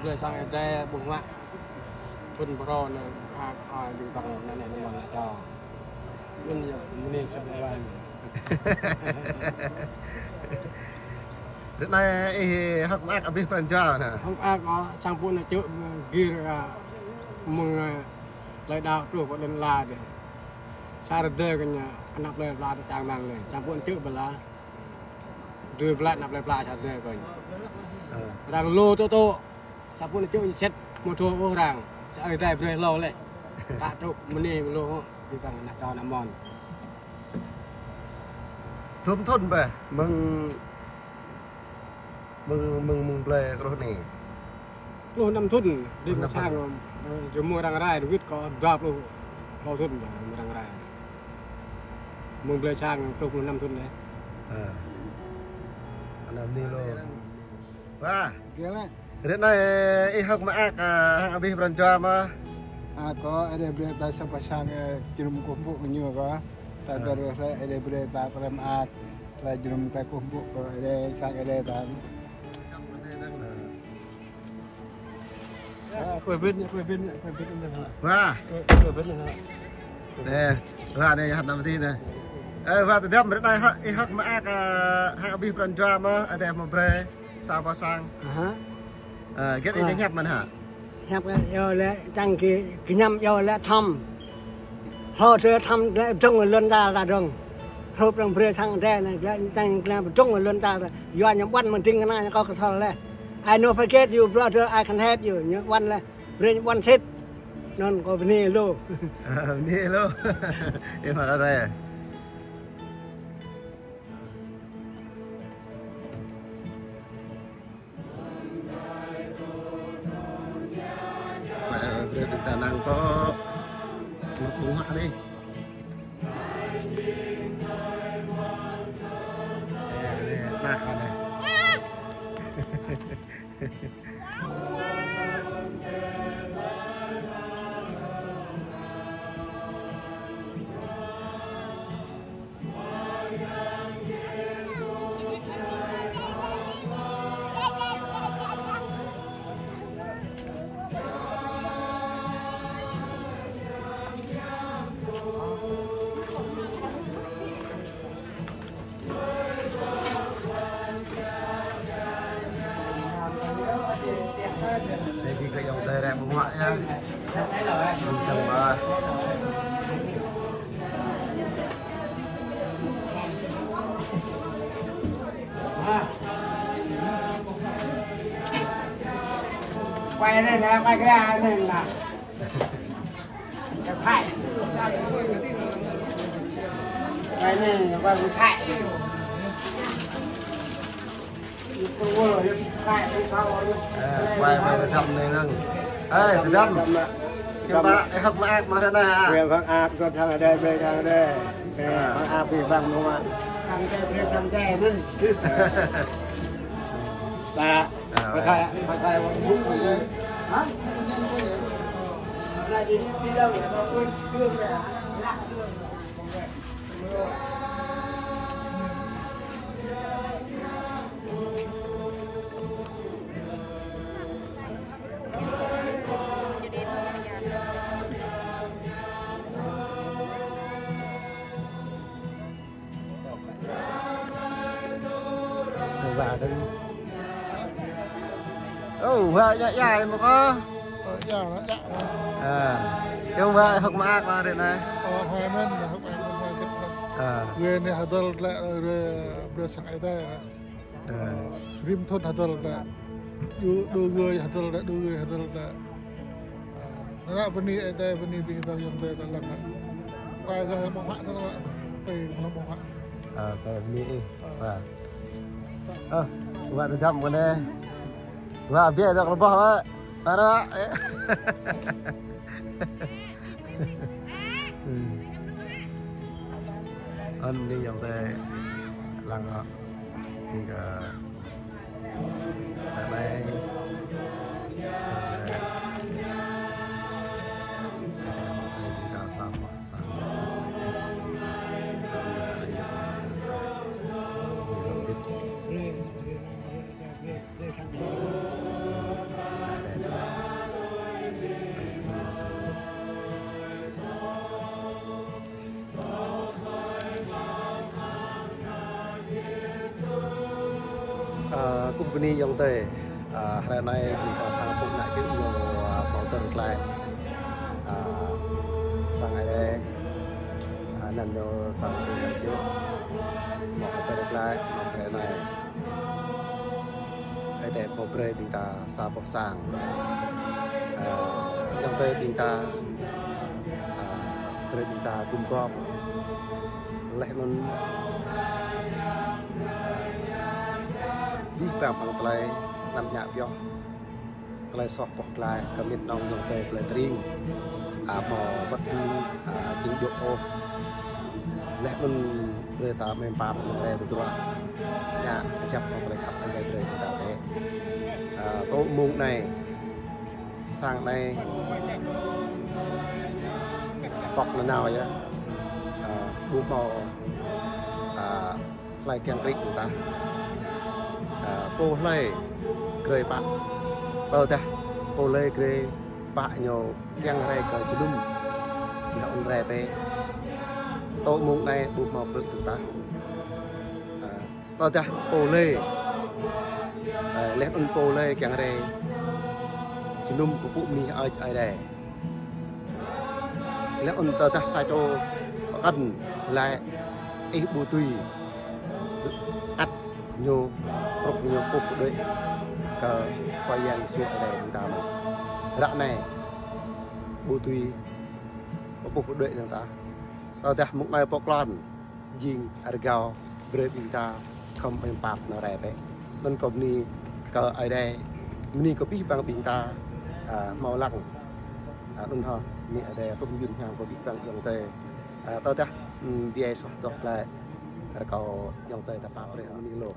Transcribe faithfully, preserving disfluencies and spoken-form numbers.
Blơi sang Ơi Adai ƀơ̆ng huă. Phŭn phrâo anŭn, a, a, dŏ tơ̆ng anŭn anai anŭn mơ̆n lĕ čô. Anŭn yơh, mơ̆ng anai sĭt wai. Ră anai ih hơ̆k mơak abih pran jua anai. Hơ̆k mơak, ơ, sang pŭn anŭn čư̆ gir, a, mơ̆ng, a, tơlơi đaŏ truh pơ lŏn ala dih. Sa rơdêh kơ ñu, anăp tơlơi pla tơčang mơ̆ng lĕ. Sang pŭn anŭn čư̆ pla. Dui pla anăp tơlơi pla sa rơdêh kơ ñu. Ơ. Arăng lu tŏ tŏ. Sa pŭn anŭn čư̆ ñu sĭt, mơ̆ thâo ôh arăng. Sa Ơi Adai brơi hlâo lĕ. Tă truh mơ̆ng anai mơ̆ lu, dŏ tơ̆ng ană čô ană mơnuih. Thŭn thŭn bĕ, mơ̆ng, mơ̆ng, mơ̆ng, mơ̆ng blơi truh anai. Pluh năm thŭn, dŏ pluh năm thŭn. Sang, ơ, jơmơ̆ arăng rai, dŏ wĭt kơ dua pluh klâo thŭn, arăng rai. Mơ̆ng blơi sang, truh pluh năm thŭn anai. Ơ. Anăm ni lu. Wah. Gel, eh. Ră anai, ih hơ̆k mơak, a, hăng abih pran jua mơ̆? A, kơ, Ơi Adai brơi ta sa pơ sang, ơ, jơnum kơkuh pơpŭ kơ ñu kơ. Ta, ơ, dơ̆ng rơh, Ơi Adai brơi ta tơlơi mơak, tơlơi jơnum kơkuh pơpŭ kơ Ơi Adai, sang Ơi Adai ta. Wah. Nê, wah, nê, hăt năm ti nê. Ơ, wah, tơdăm, ră anai hă, ih hơ̆k mơak, a, hăng abih pran jua mơ̆, Ơi Adai mơ̆ brơi sa pơ sang. Aha. Ơ, gĕt ih, ơ, ñu hiăp mơ̆n hă? Hiăp kơ yơh lĕ čang kơ, kơ ñăm yơh lĕ thăm. Hlâo tơ thăm lĕ dŏng lŏn čar ta dŏng. Hlâo prăng brơi sang Ơi Adai anai lĕ čang lĕ dŏng lŏn čar ta. Yua ñu ƀuăn mơ̆ng ding kơna ñu kơ kơthol lĕ. I no forget you, brother, I can help you. Ñu ƀuăn lĕ. Brơi ñu ƀuăn sĭt. Anŭn kơ bơni lu. Ơ, bơni lu. Ih mă kơ rai. Brơi, brơi ta năng kơ mơ̆ng ƀơ̆ng huă anai. Ơ, anai, anai. Anai jing kơ ayŏng adơi rai ƀơ̆ng huă yơh. Ƀơ̆ng čang ba. Quay đây nè, quay cái này nè. Thái. Cái này quay với Thái. Ơ, quay, quay tơdăm anai dơ̆ng. Ơ, tơdăm. Tơdăm. Kơ ƀă, ơ, hơ̆k mơak mơ̆ ră anai hă? Ơ, hơ̆k mơak, kơ sang Ơi Adai, brơi sang Ơi Adai. Ơ, hơ̆k mơak, ƀing ƀăng mơ̆. Sang Ơi Adai, brơi sang Ơi Adai anŭn. Ơ. Ƀă. Ơ, bye bye. Bye bye. Hă? Ba đơ̆ng. Ơ, ba ia ia mơ̆ kơ? Ơ, ia, ia. Ơ. Yơh ba hơ̆k mơak mơ̆ ră anai. Ơ, hơ̆k mơak, hơ̆k mơak, hơ̆k mơak. Ơ. Ră anai hơdơr lĕ, ră, ră sang Ơi Adai. Ơ. Rĭm thŭn hơdơr lĕ. Đu, đu gơ̆ hơdơr lĕ, đu gơ̆ hơdơr lĕ. Ơ, anŭn bơni Ơi Adai, bơni ƀing ta ayŏng adơi ta lăng. Kơ gah ƀơ̆ng huă ta lăng. Tui ƀơ̆ng huă. Ơ, kơ bơni ih. Ơ. Ơ, wă tơdăm kơ anai. Wă biă dŏ rơbah wă. Wă ră wă. Anŭn bơni ayŏng adơi lăng wă. Jing kơ Bye bye. Bơni ayŏng adơi, a, hrơi anai jing kơ sang pŭk ană čư̆ ñu, a, hmâo tơ̆r glaĭ. A, sang Ơi Adai, a, anăn ñu sang pŭk ană čư̆. Hmâo tơ̆r glaĭ, hmâo hrơi anai. Ơi Adai hmâo brơi ƀing ta sa boh sang. A, ayŏng adơi ƀing ta, a, brơi ƀing ta gum gôp. Laih anŭn abih bang tơlơi anăm ñă pioh, tơlơi soh boh glai kơ mĭt nong ayŏng adơi plei tring. A, hmâo wơ̆t ƀing, a, jing djơ̆ ôh. Laih anŭn brơi ta mơ̆ng pap mơ̆ng rai tơdruă. Ñă kơjăp hmâo tơlơi khăp Ơi Adai brơi ƀing ta tĕ. A, tŏ mông anai, sang anai, pŏk nanao yơh. A, ƀu hmâo, a, hlơi kiăng krĭ ƀing ta. A, pô hlơi grơi pă. Tơdah pô hlơi grơi pă ñu kiăng rai kơ jơnum, ñu ôn rai pĕ. Tŏ mông anai ƀu hmâo krư̆ ƀing ta. A, tơdah pô hlơi, a, laih anŭn pô hlơi kiăng rai jơnum kơ pŭk mơnuih Ơi Adai. Laih anŭn tơdah sa čô pơkŏn laĭ ih ƀu tui, ăt ñu, hrup ñu pŭ pơđuaĭ kơ Khua Yang Yêsu Ơi Adai ƀing ta mơ̆n. Ră anai ƀu tui pŭ pơđuaĭ ƀing ta. Tơdah mơ̆ng anai pŏk klon jing rơgao brơi ƀing ta khŏm mơ̆ng pap nao rai pĕ. Anŭn kâo bơni kơ Ơi Adai, bơni kơ abih bang ƀing ta, a, hmâo lăng. A, anŭn hŏ, bơni Ơi Adai, tŭ mơyun hiam kơ abih bang ayŏng adơi. A, tơdah, ưm, biă soh tŏk glaĭ, rơkâo ayŏng adơi ta pap brơi, bơni lu.